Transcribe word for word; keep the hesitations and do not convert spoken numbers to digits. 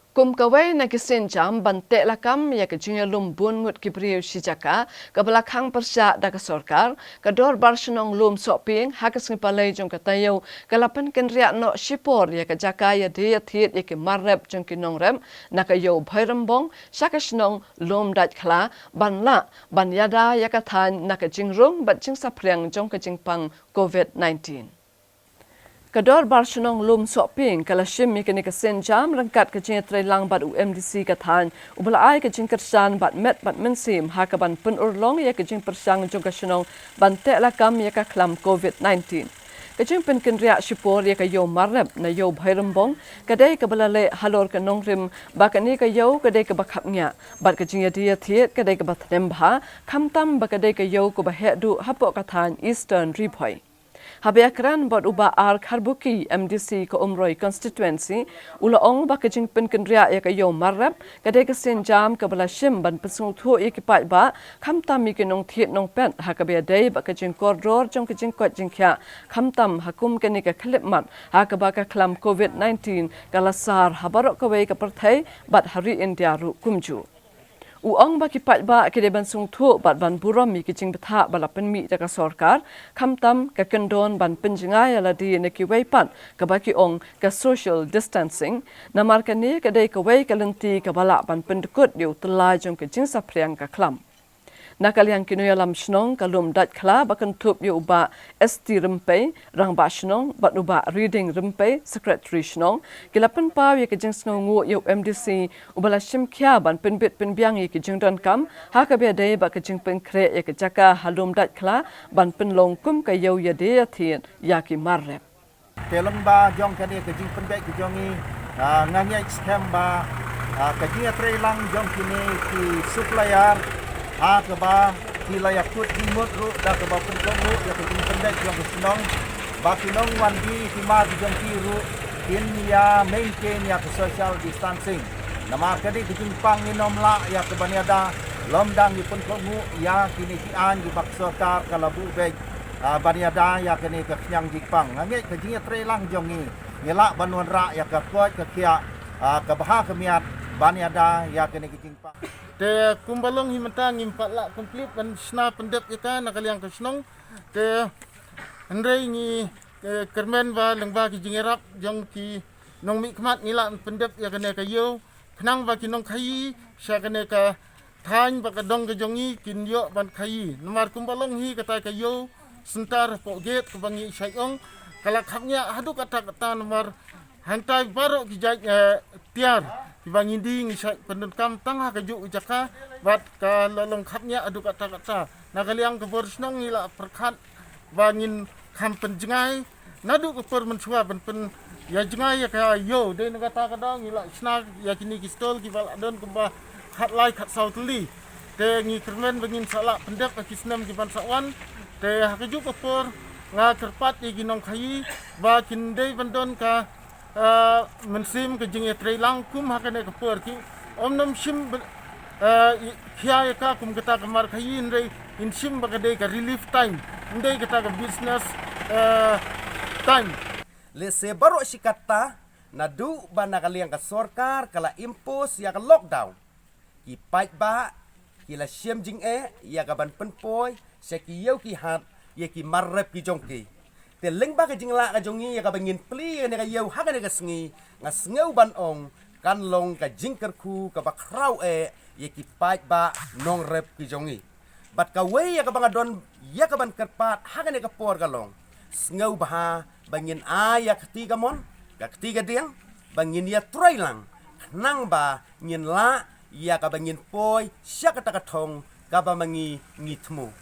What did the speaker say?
Kum kawei na ki sienjam ban teh lakam ïa ka jingïalum bun ngut ki briew shi jaka, kaba la khang pyrshah da ka sorkar, ka Dorbar Shnong Lumsohpieng ha ka sngi Palei jong ka taïew ka la pynkynriah noh shipor ïa ka jaka ïadie ïathied ïa ki mar rep jong ki nongrep na ka Ïew Bhoirymbong sha ka shnong Lumdaitkhla ban lah ban ïada ïa ka thaiñ na ka jingrung bad jingsaphriang jong ka jingpang COVID nineteen. Ka Dorbar Shnong Lumsohpieng ka la shim ïa kane ka sienjam ryngkat ka jingïatreilang bad u M D C ka thaiñ, uba la ai ka jingkyrshan bad met bad mynsiem ha kaban pynurlong ïa ka jingpyrshang jong ka shnong ban teh lakam ïa ka khlam COVID nineteen. Ka jingpynkynriah shipor ïa ka Ïew Mar Rep na Ïew Bhoirymbong ka dei kaba la leh halor ka nongrim ba kane ka ïew ka dei kaba khapngiah bad ka jingïadie ïathied ka dei kaba thnem bha, khamtam ba ka dei ka ïew kaba heh duh hapoh ka thaiñ Eastern Ri Bhoi. Haba ïakren bad u Bah R Kharbuki, M D C ka Umroi Constituency, u la ong ba ka jingpynkynriah ïa ka Ïew Mar Rep ka dei ka sienjam kaba la shim ban pynsngewthuh ïa ki paidbah, khamtam ïa ki nongthied nongpet, ha kaba ïadei bad ka jingkordor jong ka jingkoit jingkhiah, khamtam ha kum kane ka khyllipmat ha kaba ka khlam COVID nineteen ka la sar ha baroh kawei ka pyrthei bad ha ri India ruh kumjuh. U ong ba ki paidbah ki dei ban sngewthuh bad ban burom ïa ki jingbthah ba la pynmih da ka sorkar, khamtam ka kyndon ban pynjngai ïa lade na kiwei pat kaba ki ong ka social distancing. Namar kane ka dei kawei ka lynti kaba lah ban pyndkut ïa u tyllai jong ka jingsaphriang ka khlam. Na ka liang ki nongïalam shnong ka Lumdaitkhla, ba kynthup ïa u Bah S T Rympei, Rangbah Shnong, bad u Bah Riding Rympei, Secretary Shnong, ki la pynpaw ïa ka jingsngewnguh ïa u M D C uba la shim khia ban pynbit pynbiang ïa ki jingdonkam ha kaba ïadei bad ka jingpynkhreh ïa ka jaka ha Lumdaitkhla ban pynlong kum ka ïew ïadie ïathied ïa ki mar rep. Te lyngba jong kane ka jingpynbeit ka jong ngi, ah, nga ngeit skhem ba, ah, ka jingïatreilang jong kine ki supplier ha kaba ki la ïakut jingmut ruh da kaba pynkohnguh ïa ka jingpynbeit jong ka shnong, ba ki nongwan die ki mar ki jong ki ruh kin ïa maintain ïa ka social distancing. Namar ka dei ka jingpang, ngin ym lah ïa ka ban ïada lymda ngi pynkohnguh ïa kine ki aiñ kiba ka sorkar ka la buh beit, ah, ban ïada ïa kane ka khñiang jingpang. Nga ngeit ka jingïatreilang jong ngi, ngi lah ban wanrah ïa ka koit ka khiah, ah, ka bha ka miat ban ïada ïa kane ka jingpang. Te kumba long hi mynta ngim pat lah complete ban shna pyndep ïa ka na ka liang ka shnong. Te hynrei ngi, eh, kyrmen ba lyngba ki jingïarap jong ki nongmihkhmat ngi lah pyndep ïa kane ka ïew, khnang ba ki nongkhaïi sha kane ka thaiñ bad ka dong ka jong ngi kin ïoh ban khaïi. Namar kumba long hi kata ka ïew center hapoh gate kaba ngi shait ong ka la khapngiah haduh katta katta, namar hangtai baroh ki jait, eh, tiar kiba ngi die ngi shait pyndonkam tang ha kajuh ka jaka bad ka la long khapngiah haduh katta katta. Na ka liang ka bor shnong ngi la pyrkhat ba ngin kham pynjngai naduh ka por mynshuwa ban pynïajngai ïa ka ïew. Dei na kata ka daw ngi la shna ïa kine ki stall kiba la don kumba khatlai khatsaw tylli. Te ngi kyrmen ba ngin sa lah pyndep ha ki snem kiban sa wan. Te ha kajuh ka por nga kyrpad ïa ki nongkhaïi ba kin dei ban don ka, eh, mynsiem ka jingïatreilang kum ha kane ka por. Ki ym nym shim ba, eh, i-, khia ïa ka kum kata ka mar khaïi, hynrei in shim ba ka dei ka relief time, ym dei kata ka business, eh, time. Lehse baroh shi katta, naduh ba na ka liang ka sorkar ka la impose ïa ka lockdown, ki paidbah ki la shem jingeh ïa ka ban pynpoi sha ki ïew ki hat ïa ki mar rep ki jong ki. Te lyngba ka jinglah ka jong ngi ïa kaba ngin plie ïa kane ka ïew ha kane ka sngi, nga sngew ban ong kan long ka jingkyrkhu kaba khraw eh ïa ki paidbah nongrep ki jong ngi. Bad kawei ïa kaba nga don ïa ka ban kyrpad ha kane ka por ka long, sngewbha ba ngin ai ïa ka kti kamon, ka kti kadiang, ba ngin ïatreilang khnang ba ngin lah ïa kaba ngin poi sha kata ka thong kaba ma ngi ngi thmu.